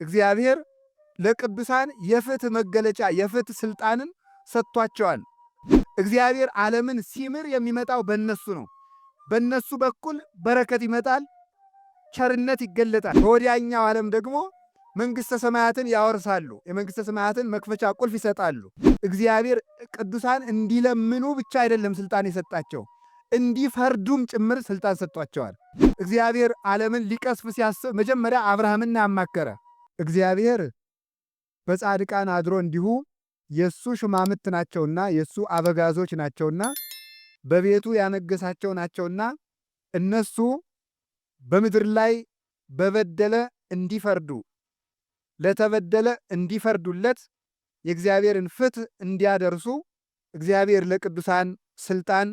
እግዚአብሔር ለቅዱሳን የፍትህ መገለጫ የፍትህ ስልጣንን ሰጥቷቸዋል። እግዚአብሔር ዓለምን ሲምር የሚመጣው በእነሱ ነው። በእነሱ በኩል በረከት ይመጣል፣ ቸርነት ይገለጣል። በወዲያኛው ዓለም ደግሞ መንግሥተ ሰማያትን ያወርሳሉ። የመንግሥተ ሰማያትን መክፈቻ ቁልፍ ይሰጣሉ። እግዚአብሔር ቅዱሳን እንዲለምኑ ብቻ አይደለም ስልጣን የሰጣቸው፣ እንዲፈርዱም ጭምር ስልጣን ሰጥቷቸዋል። እግዚአብሔር ዓለምን ሊቀስፍ ሲያስብ መጀመሪያ አብርሃምን አማከረ። እግዚአብሔር በጻድቃን አድሮ እንዲሁ የሱ ሹማምት ናቸውና የሱ አበጋዞች ናቸውና በቤቱ ያነገሳቸው ናቸውና እነሱ በምድር ላይ በበደለ እንዲፈርዱ፣ ለተበደለ እንዲፈርዱለት፣ የእግዚአብሔርን ፍትህ እንዲያደርሱ እግዚአብሔር ለቅዱሳን ስልጣን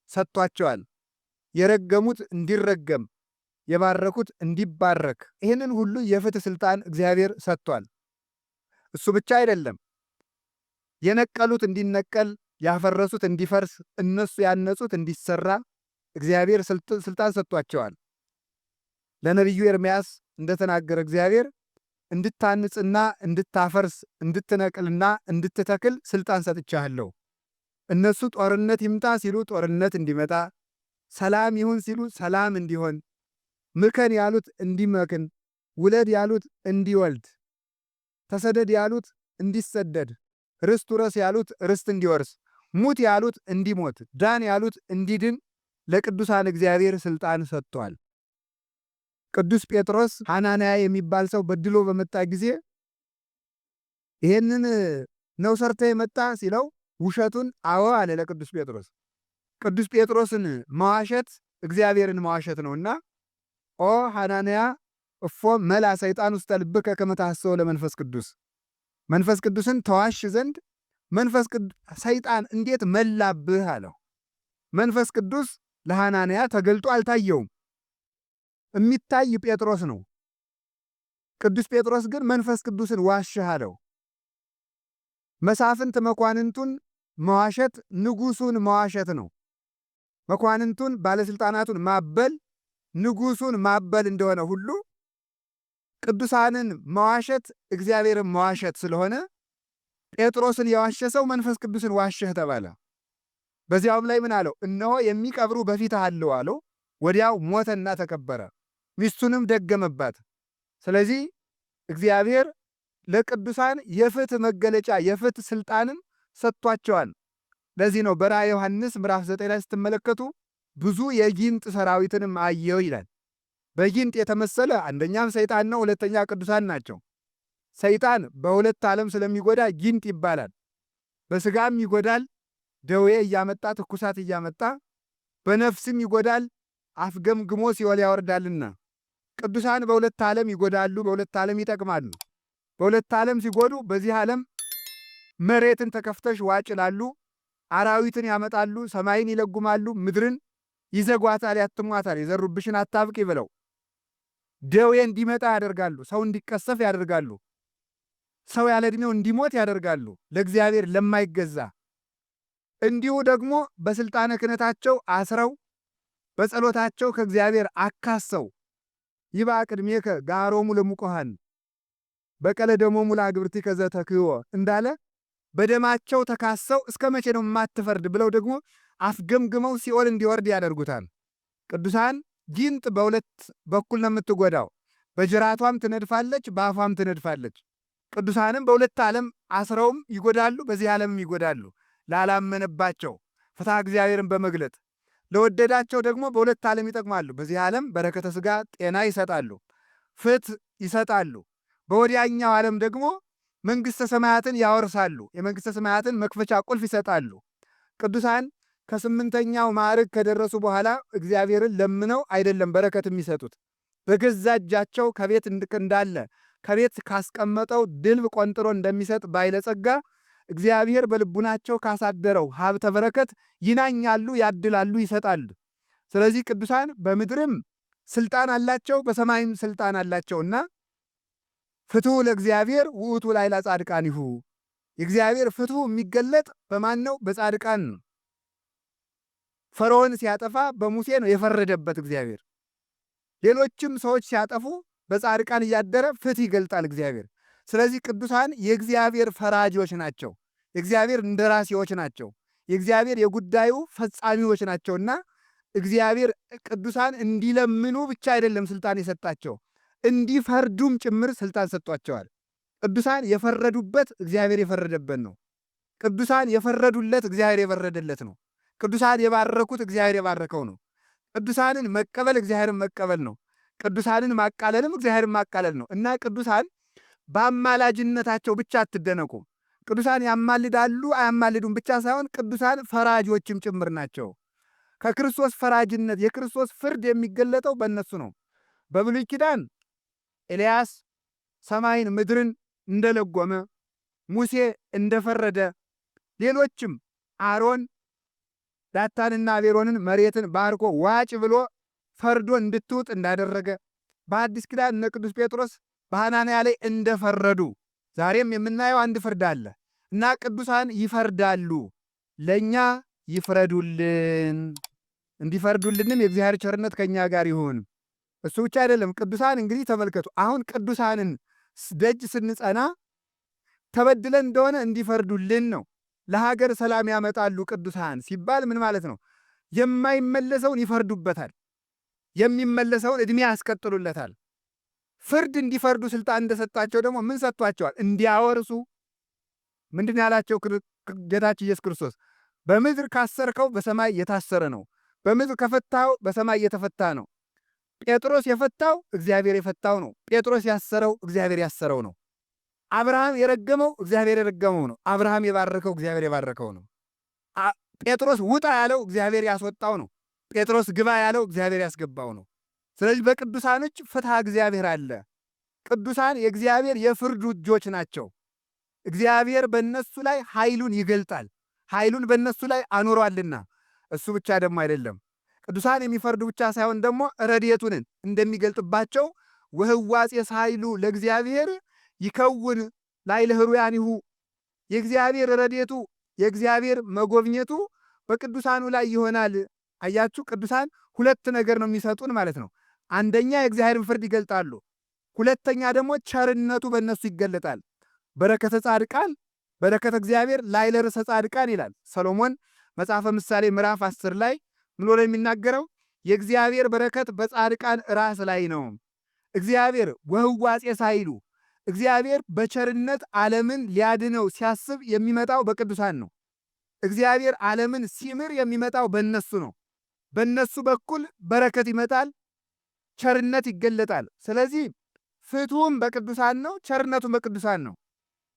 ሰጥቷቸዋል። የረገሙት እንዲረገም፣ የባረኩት እንዲባረክ፣ ይህንን ሁሉ የፍትህ ስልጣን እግዚአብሔር ሰጥቷል። እሱ ብቻ አይደለም፣ የነቀሉት እንዲነቀል፣ ያፈረሱት እንዲፈርስ፣ እነሱ ያነጹት እንዲሰራ እግዚአብሔር ስልጣን ሰጥቷቸዋል። ለነቢዩ ኤርምያስ እንደተናገረ እግዚአብሔር እንድታንጽና እንድታፈርስ፣ እንድትነቅልና እንድትተክል ስልጣን ሰጥቻለሁ። እነሱ ጦርነት ይምጣ ሲሉ ጦርነት እንዲመጣ፣ ሰላም ይሁን ሲሉ ሰላም እንዲሆን፣ ምከን ያሉት እንዲመክን፣ ውለድ ያሉት እንዲወልድ፣ ተሰደድ ያሉት እንዲሰደድ፣ ርስት ውረስ ያሉት ርስት እንዲወርስ፣ ሙት ያሉት እንዲሞት፣ ዳን ያሉት እንዲድን ለቅዱሳን እግዚአብሔር ስልጣን ሰጥቷል። ቅዱስ ጴጥሮስ ሐናንያ የሚባል ሰው በድሎ በመጣ ጊዜ ይሄንን ነው ሰርተ የመጣ ሲለው ውሸቱን አዎ አለ ለቅዱስ ጴጥሮስ። ቅዱስ ጴጥሮስን መዋሸት እግዚአብሔርን መዋሸት ነውና፣ ኦ ሐናንያ እፎ መልአ ሰይጣን ውስተ ልብከ ከመ ተሐስቦ ለመንፈስ ቅዱስ፣ መንፈስ ቅዱስን ተዋሽ ዘንድ መንፈስ ቅዱስ ሰይጣን እንዴት መላብህ አለው። መንፈስ ቅዱስ ለሐናንያ ተገልጦ አልታየውም። የሚታይ ጴጥሮስ ነው። ቅዱስ ጴጥሮስ ግን መንፈስ ቅዱስን ዋሽህ አለው። መሳፍንት መኳንንቱን መዋሸት ንጉሱን መዋሸት ነው። መኳንንቱን ባለስልጣናቱን ማበል ንጉሱን ማበል እንደሆነ ሁሉ ቅዱሳንን መዋሸት እግዚአብሔርን መዋሸት ስለሆነ ጴጥሮስን የዋሸ ሰው መንፈስ ቅዱስን ዋሸህ ተባለ። በዚያውም ላይ ምን አለው? እነሆ የሚቀብሩ በፊትህ አለው አለው። ወዲያው ሞተና ተቀበረ። ሚስቱንም ደገመባት። ስለዚህ እግዚአብሔር ለቅዱሳን የፍትህ መገለጫ የፍትህ ስልጣንን ሰጥቷቸዋል። ለዚህ ነው በራእየ ዮሐንስ ምዕራፍ 9 ላይ ስትመለከቱ ብዙ የጊንጥ ሰራዊትንም አየው ይላል። በጊንጥ የተመሰለ አንደኛም ሰይጣን ነው፣ ሁለተኛ ቅዱሳን ናቸው። ሰይጣን በሁለት ዓለም ስለሚጎዳ ጊንጥ ይባላል። በስጋም ይጎዳል፣ ደዌ እያመጣ ትኩሳት እያመጣ፣ በነፍስም ይጎዳል፣ አፍገምግሞ ሲኦል ያወርዳልና። ቅዱሳን በሁለት ዓለም ይጎዳሉ፣ በሁለት ዓለም ይጠቅማሉ። በሁለት ዓለም ሲጎዱ በዚህ ዓለም መሬትን ተከፍተሽ ዋጭ ይላሉ፣ አራዊትን ያመጣሉ፣ ሰማይን ይለጉማሉ፣ ምድርን ይዘጓታል፣ ያትሟታል፣ የዘሩብሽን አታብቂ ብለው ደዌ እንዲመጣ ያደርጋሉ። ሰው እንዲቀሰፍ ያደርጋሉ። ሰው ያለ ዕድሜው እንዲሞት ያደርጋሉ፣ ለእግዚአብሔር ለማይገዛ። እንዲሁ ደግሞ በስልጣነ ክህነታቸው አስረው በጸሎታቸው ከእግዚአብሔር አካሰው ይባ ቅድሜከ ጋሮሙ ለሙቆሃን በቀለ ደሞሙ ለአግብርቲከ ዘተክህዎ እንዳለ በደማቸው ተካሰው እስከ መቼ ነው የማትፈርድ ብለው ደግሞ አፍገምግመው ሲኦል እንዲወርድ ያደርጉታል። ቅዱሳን ጊንጥ በሁለት በኩል ነው የምትጎዳው። በጅራቷም ትነድፋለች፣ በአፏም ትነድፋለች። ቅዱሳንም በሁለት ዓለም አስረውም ይጎዳሉ፣ በዚህ ዓለምም ይጎዳሉ። ላላመነባቸው ፍትሐ እግዚአብሔርን በመግለጥ ለወደዳቸው ደግሞ በሁለት ዓለም ይጠቅማሉ። በዚህ ዓለም በረከተ ሥጋ ጤና ይሰጣሉ፣ ፍትሕ ይሰጣሉ። በወዲያኛው ዓለም ደግሞ መንግሥተ ሰማያትን ያወርሳሉ። የመንግሥተ ሰማያትን መክፈቻ ቁልፍ ይሰጣሉ። ቅዱሳን ከስምንተኛው ማዕረግ ከደረሱ በኋላ እግዚአብሔርን ለምነው አይደለም በረከት የሚሰጡት፣ በገዛ እጃቸው ከቤት እንዳለ ከቤት ካስቀመጠው ድልብ ቆንጥሮ እንደሚሰጥ ባይለጸጋ እግዚአብሔር በልቡናቸው ካሳደረው ሀብተ በረከት ይናኛሉ፣ ያድላሉ፣ ይሰጣሉ። ስለዚህ ቅዱሳን በምድርም ስልጣን አላቸው፣ በሰማይም ስልጣን አላቸውና ፍትሑ ለእግዚአብሔር ውእቱ ላዕለ ጻድቃኒሁ፣ የእግዚአብሔር ፍትሑ የሚገለጥ በማን ነው? በጻድቃን ነው። ፈርዖን ሲያጠፋ በሙሴ ነው የፈረደበት እግዚአብሔር። ሌሎችም ሰዎች ሲያጠፉ በጻድቃን እያደረ ፍትህ ይገልጣል እግዚአብሔር። ስለዚህ ቅዱሳን የእግዚአብሔር ፈራጆች ናቸው። የእግዚአብሔር እንደራሴዎች ናቸው። የእግዚአብሔር የጉዳዩ ፈጻሚዎች ናቸውና እግዚአብሔር ቅዱሳን እንዲለምኑ ብቻ አይደለም ስልጣን የሰጣቸው፣ እንዲፈርዱም ጭምር ስልጣን ሰጥቷቸዋል። ቅዱሳን የፈረዱበት እግዚአብሔር የፈረደበት ነው። ቅዱሳን የፈረዱለት እግዚአብሔር የፈረደለት ነው። ቅዱሳን የባረኩት እግዚአብሔር የባረከው ነው። ቅዱሳንን መቀበል እግዚአብሔርን መቀበል ነው። ቅዱሳንን ማቃለልም እግዚአብሔርን ማቃለል ነው እና ቅዱሳን በአማላጅነታቸው ብቻ አትደነቁ። ቅዱሳን ያማልዳሉ አያማልዱም ብቻ ሳይሆን ቅዱሳን ፈራጆችም ጭምር ናቸው። ከክርስቶስ ፈራጅነት የክርስቶስ ፍርድ የሚገለጠው በእነሱ ነው። በብሉይ ኪዳን ኤልያስ ሰማይን ምድርን እንደለጎመ፣ ሙሴ እንደፈረደ፣ ሌሎችም አሮን ዳታንና አቤሮንን መሬትን ባርኮ ዋጭ ብሎ ፈርዶ እንድትውጥ እንዳደረገ፣ በአዲስ ኪዳን እነ ቅዱስ ጴጥሮስ በሐናንያ ላይ እንደፈረዱ ዛሬም የምናየው አንድ ፍርድ አለ እና ቅዱሳን ይፈርዳሉ። ለእኛ ይፍረዱልን፣ እንዲፈርዱልንም የእግዚአብሔር ቸርነት ከእኛ ጋር ይሁን። እሱ ብቻ አይደለም። ቅዱሳን እንግዲህ ተመልከቱ፣ አሁን ቅዱሳንን ደጅ ስንጸና ተበድለን እንደሆነ እንዲፈርዱልን ነው። ለሀገር ሰላም ያመጣሉ ቅዱሳን ሲባል ምን ማለት ነው? የማይመለሰውን ይፈርዱበታል፣ የሚመለሰውን ዕድሜ ያስቀጥሉለታል። ፍርድ እንዲፈርዱ ስልጣን እንደሰጣቸው ደግሞ ምን ሰጥቷቸዋል? እንዲያወርሱ። ምንድን ያላቸው ጌታችን ኢየሱስ ክርስቶስ? በምድር ካሰርከው በሰማይ የታሰረ ነው፣ በምድር ከፈታው በሰማይ የተፈታ ነው። ጴጥሮስ የፈታው እግዚአብሔር የፈታው ነው። ጴጥሮስ ያሰረው እግዚአብሔር ያሰረው ነው። አብርሃም የረገመው እግዚአብሔር የረገመው ነው። አብርሃም የባረከው እግዚአብሔር የባረከው ነው። ጴጥሮስ ውጣ ያለው እግዚአብሔር ያስወጣው ነው። ጴጥሮስ ግባ ያለው እግዚአብሔር ያስገባው ነው። ስለዚህ በቅዱሳኖች ፍትሐ እግዚአብሔር አለ። ቅዱሳን የእግዚአብሔር የፍርዱ እጆች ናቸው። እግዚአብሔር በእነሱ ላይ ኃይሉን ይገልጣል። ኃይሉን በእነሱ ላይ አኖሯልና። እሱ ብቻ ደግሞ አይደለም፣ ቅዱሳን የሚፈርዱ ብቻ ሳይሆን ደግሞ ረድኤቱን እንደሚገልጥባቸው ወህዋጼ ሳይሉ ለእግዚአብሔር ይከውን ላዕለ ኅሩያኒሁ፣ የእግዚአብሔር ረድኤቱ የእግዚአብሔር መጎብኘቱ በቅዱሳኑ ላይ ይሆናል። አያችሁ፣ ቅዱሳን ሁለት ነገር ነው የሚሰጡን ማለት ነው። አንደኛ የእግዚአብሔርን ፍርድ ይገልጣሉ። ሁለተኛ ደግሞ ቸርነቱ በእነሱ ይገለጣል። በረከተ ጻድቃን በረከተ እግዚአብሔር ላዕለ ርእሰ ጻድቃን ይላል ሰሎሞን መጽሐፈ ምሳሌ ምዕራፍ 10 ላይ ምን ብሎ የሚናገረው? የእግዚአብሔር በረከት በጻድቃን ራስ ላይ ነው። እግዚአብሔር ወህዋጼ ሳይሉ እግዚአብሔር በቸርነት ዓለምን ሊያድነው ሲያስብ የሚመጣው በቅዱሳን ነው። እግዚአብሔር ዓለምን ሲምር የሚመጣው በእነሱ ነው። በእነሱ በኩል በረከት ይመጣል፣ ቸርነት ይገለጣል። ስለዚህ ፍትሁም በቅዱሳን ነው፣ ቸርነቱም በቅዱሳን ነው።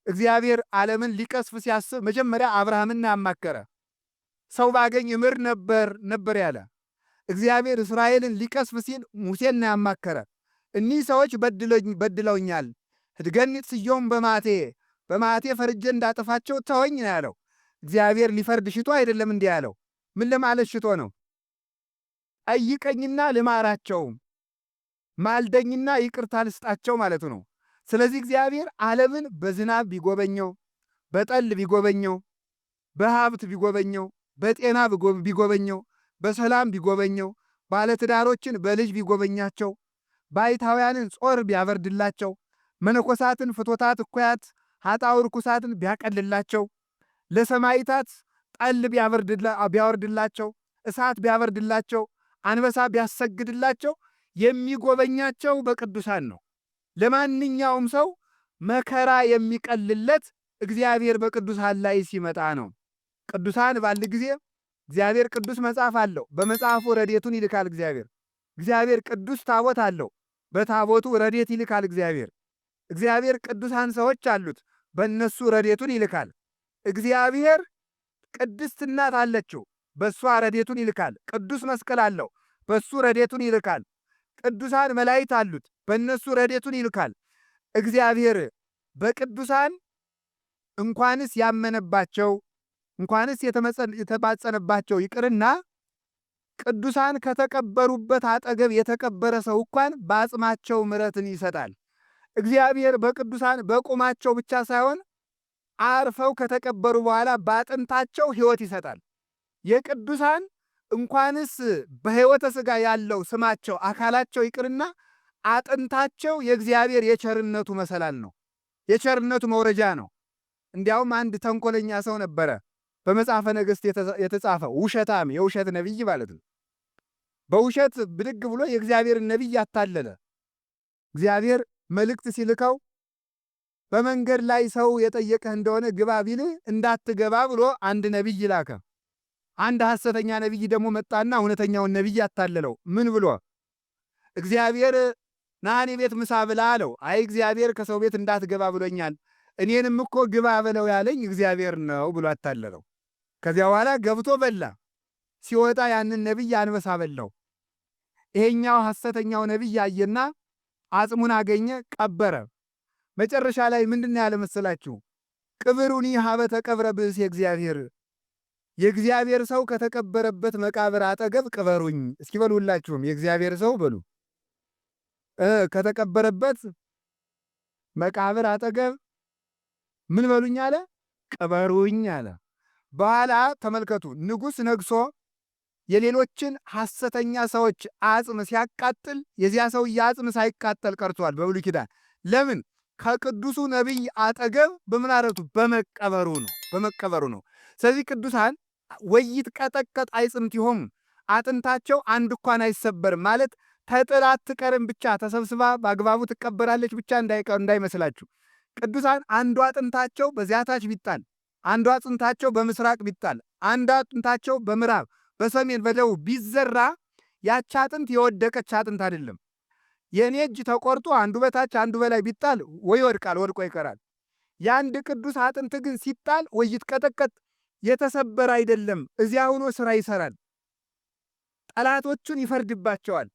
እግዚአብሔር ዓለምን ሊቀስፍ ሲያስብ መጀመሪያ አብርሃምን ያማከረ፣ ሰው ባገኝ እምር ነበር ነበር ያለ። እግዚአብሔር እስራኤልን ሊቀስፍ ሲል ሙሴን ያማከረ። እኒህ ሰዎች በድለውኛል፣ ህድገኒ ስዮም በማቴ በማቴ ፈርጄ እንዳጠፋቸው ተወኝ ነው ያለው። እግዚአብሔር ሊፈርድ ሽቶ አይደለም እንዲህ ያለው። ምን ለማለት ሽቶ ነው? ጠይቀኝና ልማራቸው፣ ማልደኝና ይቅርታ ልስጣቸው ማለቱ ነው። ስለዚህ እግዚአብሔር ዓለምን በዝናብ ቢጎበኘው፣ በጠል ቢጎበኘው፣ በሀብት ቢጎበኘው፣ በጤና ቢጎበኘው፣ በሰላም ቢጎበኘው፣ ባለትዳሮችን በልጅ ቢጎበኛቸው፣ ባይታውያንን ጾር ቢያበርድላቸው፣ መነኮሳትን ፍቶታት እኩያት ኃጣው ርኩሳትን ቢያቀልላቸው፣ ለሰማይታት ጠል ቢያወርድላቸው፣ እሳት ቢያበርድላቸው፣ አንበሳ ቢያሰግድላቸው የሚጎበኛቸው በቅዱሳን ነው። ለማንኛውም ሰው መከራ የሚቀልለት እግዚአብሔር በቅዱሳን ላይ ሲመጣ ነው። ቅዱሳን ባለ ጊዜ እግዚአብሔር ቅዱስ መጽሐፍ አለው። በመጽሐፉ ረድኤቱን ይልካል እግዚአብሔር። እግዚአብሔር ቅዱስ ታቦት አለው። በታቦቱ ረድኤት ይልካል እግዚአብሔር። እግዚአብሔር ቅዱሳን ሰዎች አሉት። በእነሱ ረድኤቱን ይልካል። እግዚአብሔር ቅድስት እናት አለችው። በእሷ ረድኤቱን ይልካል። ቅዱስ መስቀል አለው። በእሱ ረድኤቱን ይልካል። ቅዱሳን መላእክት አሉት። በእነሱ ረድኤቱን ይልካል። እግዚአብሔር በቅዱሳን እንኳንስ ያመነባቸው እንኳንስ የተማጸነባቸው ይቅርና ቅዱሳን ከተቀበሩበት አጠገብ የተቀበረ ሰው እንኳን በአጽማቸው ምሕረትን ይሰጣል። እግዚአብሔር በቅዱሳን በቁማቸው ብቻ ሳይሆን አርፈው ከተቀበሩ በኋላ በአጥንታቸው ሕይወት ይሰጣል። የቅዱሳን እንኳንስ በሕይወተ ሥጋ ያለው ስማቸው አካላቸው ይቅርና አጥንታቸው የእግዚአብሔር የቸርነቱ መሰላል ነው፣ የቸርነቱ መውረጃ ነው። እንዲያውም አንድ ተንኮለኛ ሰው ነበረ፣ በመጽሐፈ ነገሥት የተጻፈ ውሸታም፣ የውሸት ነቢይ ማለት ነው። በውሸት ብድግ ብሎ የእግዚአብሔርን ነቢይ አታለለ። እግዚአብሔር መልእክት ሲልከው በመንገድ ላይ ሰው የጠየቀህ እንደሆነ ግባ ቢልህ እንዳትገባ ብሎ አንድ ነቢይ ላከ። አንድ ሐሰተኛ ነቢይ ደግሞ መጣና እውነተኛውን ነቢይ አታለለው። ምን ብሎ? እግዚአብሔር ና እኔ ቤት ምሳ ብላ አለው። አይ እግዚአብሔር ከሰው ቤት እንዳትገባ ብሎኛል፣ እኔንም እኮ ግባ በለው ያለኝ እግዚአብሔር ነው ብሎ አታለለው። ከዚያ በኋላ ገብቶ በላ። ሲወጣ ያንን ነቢይ አንበሳ በላው። ይሄኛው ሐሰተኛው ነቢይ አየና አጽሙን አገኘ፣ ቀበረ። መጨረሻ ላይ ምንድን ያለ መሰላችሁ? ቅብሩኒ ሀበ ተቀብረ ብእሴ እግዚአብሔር፣ የእግዚአብሔር ሰው ከተቀበረበት መቃብር አጠገብ ቅበሩኝ። እስኪ በሉ ሁላችሁም የእግዚአብሔር ሰው በሉ። ከተቀበረበት መቃብር አጠገብ ምን በሉኝ አለ? ቅበሩኝ አለ። በኋላ ተመልከቱ፣ ንጉሥ ነግሶ የሌሎችን ሐሰተኛ ሰዎች አጽም ሲያቃጥል የዚያ ሰውዬ አጽም ሳይቃጠል ቀርቷል በብሉይ ኪዳን። ለምን? ከቅዱሱ ነቢይ አጠገብ በምናረቱ በመቀበሩ ነው፣ በመቀበሩ ነው። ስለዚህ ቅዱሳን ወይትቀጠቀጥ አዕጽምቲሆሙ፣ አጥንታቸው አንድ እንኳን አይሰበርም ማለት ተጥላ አትቀርም ብቻ ተሰብስባ በአግባቡ ትቀበራለች ብቻ እንዳይመስላችሁ። ቅዱሳን አንዱ አጥንታቸው በዚያ ታች ቢጣል፣ አንዱ አጥንታቸው በምስራቅ ቢጣል፣ አንዱ አጥንታቸው በምዕራብ፣ በሰሜን፣ በደቡብ ቢዘራ ያች አጥንት የወደቀች አጥንት አይደለም። የእኔ እጅ ተቆርጦ አንዱ በታች አንዱ በላይ ቢጣል ወይ ይወድቃል፣ ወድቆ ይቀራል። የአንድ ቅዱስ አጥንት ግን ሲጣል ወይ ይትቀጠቀጥ የተሰበረ አይደለም። እዚያ ሆኖ ስራ ይሰራል። ጠላቶቹን ይፈርድባቸዋል።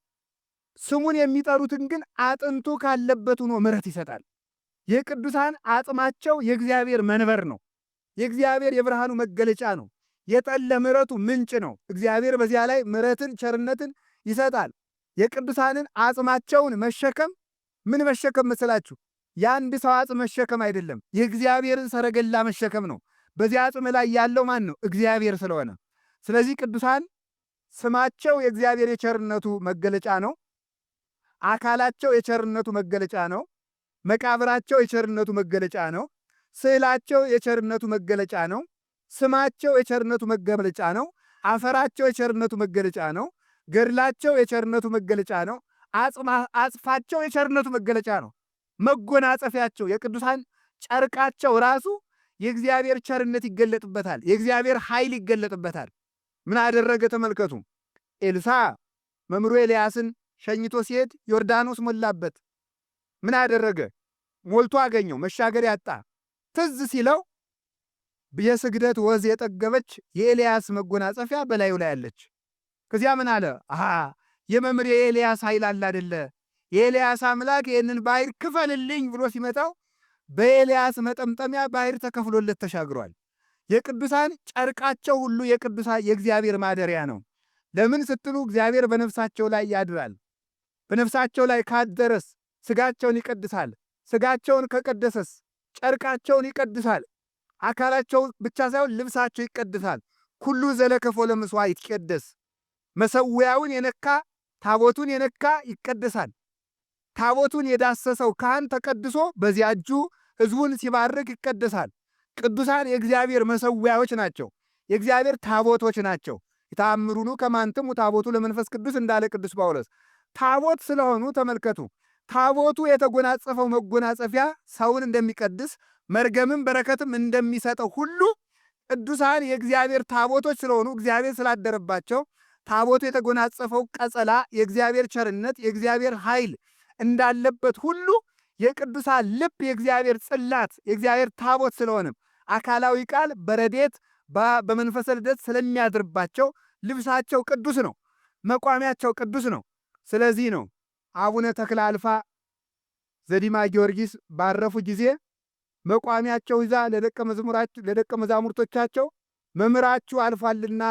ስሙን የሚጠሩትን ግን አጥንቱ ካለበት ሆኖ ምሕረት ይሰጣል። የቅዱሳን አጽማቸው የእግዚአብሔር መንበር ነው። የእግዚአብሔር የብርሃኑ መገለጫ ነው። የጠለ ምሕረቱ ምንጭ ነው። እግዚአብሔር በዚያ ላይ ምሕረትን ቸርነትን ይሰጣል። የቅዱሳንን አጽማቸውን መሸከም ምን መሸከም መስላችሁ? የአንድ ሰው አጽም መሸከም አይደለም፣ የእግዚአብሔርን ሰረገላ መሸከም ነው። በዚያ አጽም ላይ ያለው ማን ነው? እግዚአብሔር ስለሆነ። ስለዚህ ቅዱሳን ስማቸው የእግዚአብሔር የቸርነቱ መገለጫ ነው። አካላቸው የቸርነቱ መገለጫ ነው። መቃብራቸው የቸርነቱ መገለጫ ነው። ስዕላቸው የቸርነቱ መገለጫ ነው። ስማቸው የቸርነቱ መገለጫ ነው። አፈራቸው የቸርነቱ መገለጫ ነው። ገድላቸው የቸርነቱ መገለጫ ነው። አጽፋቸው የቸርነቱ መገለጫ ነው። መጎናጸፊያቸው የቅዱሳን ጨርቃቸው ራሱ የእግዚአብሔር ቸርነት ይገለጥበታል። የእግዚአብሔር ኃይል ይገለጥበታል። ምን አደረገ? ተመልከቱ። ኤልሳ መምህሩ ኤልያስን ሸኝቶ ሲሄድ ዮርዳኖስ ሞላበት። ምን አደረገ? ሞልቶ አገኘው። መሻገር ያጣ ትዝ ሲለው የስግደት ወዝ የጠገበች የኤልያስ መጎናጸፊያ በላዩ ላይ አለች። ከዚያ ምን አለ? አሃ የመምህር የኤልያስ ኃይል አለ አደለ? የኤልያስ አምላክ ይህንን ባህር ክፈልልኝ ብሎ ሲመጣው በኤልያስ መጠምጠሚያ ባህር ተከፍሎለት ተሻግሯል። የቅዱሳን ጨርቃቸው ሁሉ የቅዱሳን የእግዚአብሔር ማደሪያ ነው። ለምን ስትሉ እግዚአብሔር በነፍሳቸው ላይ ያድራል። በነፍሳቸው ላይ ካደረስ ስጋቸውን ይቀድሳል። ስጋቸውን ከቀደሰስ ጨርቃቸውን ይቀድሳል። አካላቸው ብቻ ሳይሆን ልብሳቸው ይቀድሳል። ኩሉ ዘለከፎ ለምስዋ ይትቀደስ። መሰዊያውን የነካ ታቦቱን የነካ ይቀደሳል። ታቦቱን የዳሰሰው ካህን ተቀድሶ በዚያ እጁ ሕዝቡን ሲባርክ ይቀደሳል። ቅዱሳን የእግዚአብሔር መሰዊያዎች ናቸው። የእግዚአብሔር ታቦቶች ናቸው። የተአምሩኑ ከማንትሙ ታቦቱ ለመንፈስ ቅዱስ እንዳለ ቅዱስ ጳውሎስ ታቦት ስለሆኑ ተመልከቱ። ታቦቱ የተጎናጸፈው መጎናጸፊያ ሰውን እንደሚቀድስ መርገምም በረከትም እንደሚሰጠው ሁሉ ቅዱሳን የእግዚአብሔር ታቦቶች ስለሆኑ እግዚአብሔር ስላደረባቸው ታቦቱ የተጎናጸፈው ቀጸላ የእግዚአብሔር ቸርነት የእግዚአብሔር ኃይል እንዳለበት ሁሉ የቅዱሳን ልብ የእግዚአብሔር ጽላት የእግዚአብሔር ታቦት ስለሆነ አካላዊ ቃል በረዴት በመንፈሰ ልደት ስለሚያድርባቸው ልብሳቸው ቅዱስ ነው፣ መቋሚያቸው ቅዱስ ነው። ስለዚህ ነው አቡነ ተክለ አልፋ ዘዲማ ጊዮርጊስ ባረፉ ጊዜ መቋሚያቸው ይዛ ለደቀ መዛሙርቶቻቸው መምህራችሁ አልፏልና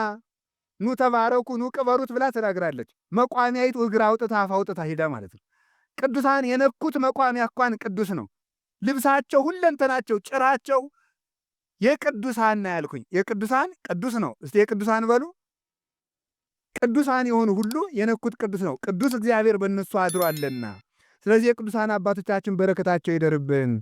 ኑ ተባረኩ፣ ኑ ቅበሩት ብላ ተናግራለች። መቋሚያይቱ እግር አውጥታ አፍ አውጥታ ሂዳ ማለት ነው። ቅዱሳን የነኩት መቋሚያ እንኳን ቅዱስ ነው። ልብሳቸው፣ ሁለንተናቸው፣ ጭራቸው የቅዱሳን ነው ያልኩኝ። የቅዱሳን ቅዱስ ነው። እስቲ የቅዱሳን በሉ። ቅዱሳን የሆኑ ሁሉ የነኩት ቅዱስ ነው። ቅዱስ እግዚአብሔር በእነሱ አድሯለና። ስለዚህ የቅዱሳን አባቶቻችን በረከታቸው ይደርብን።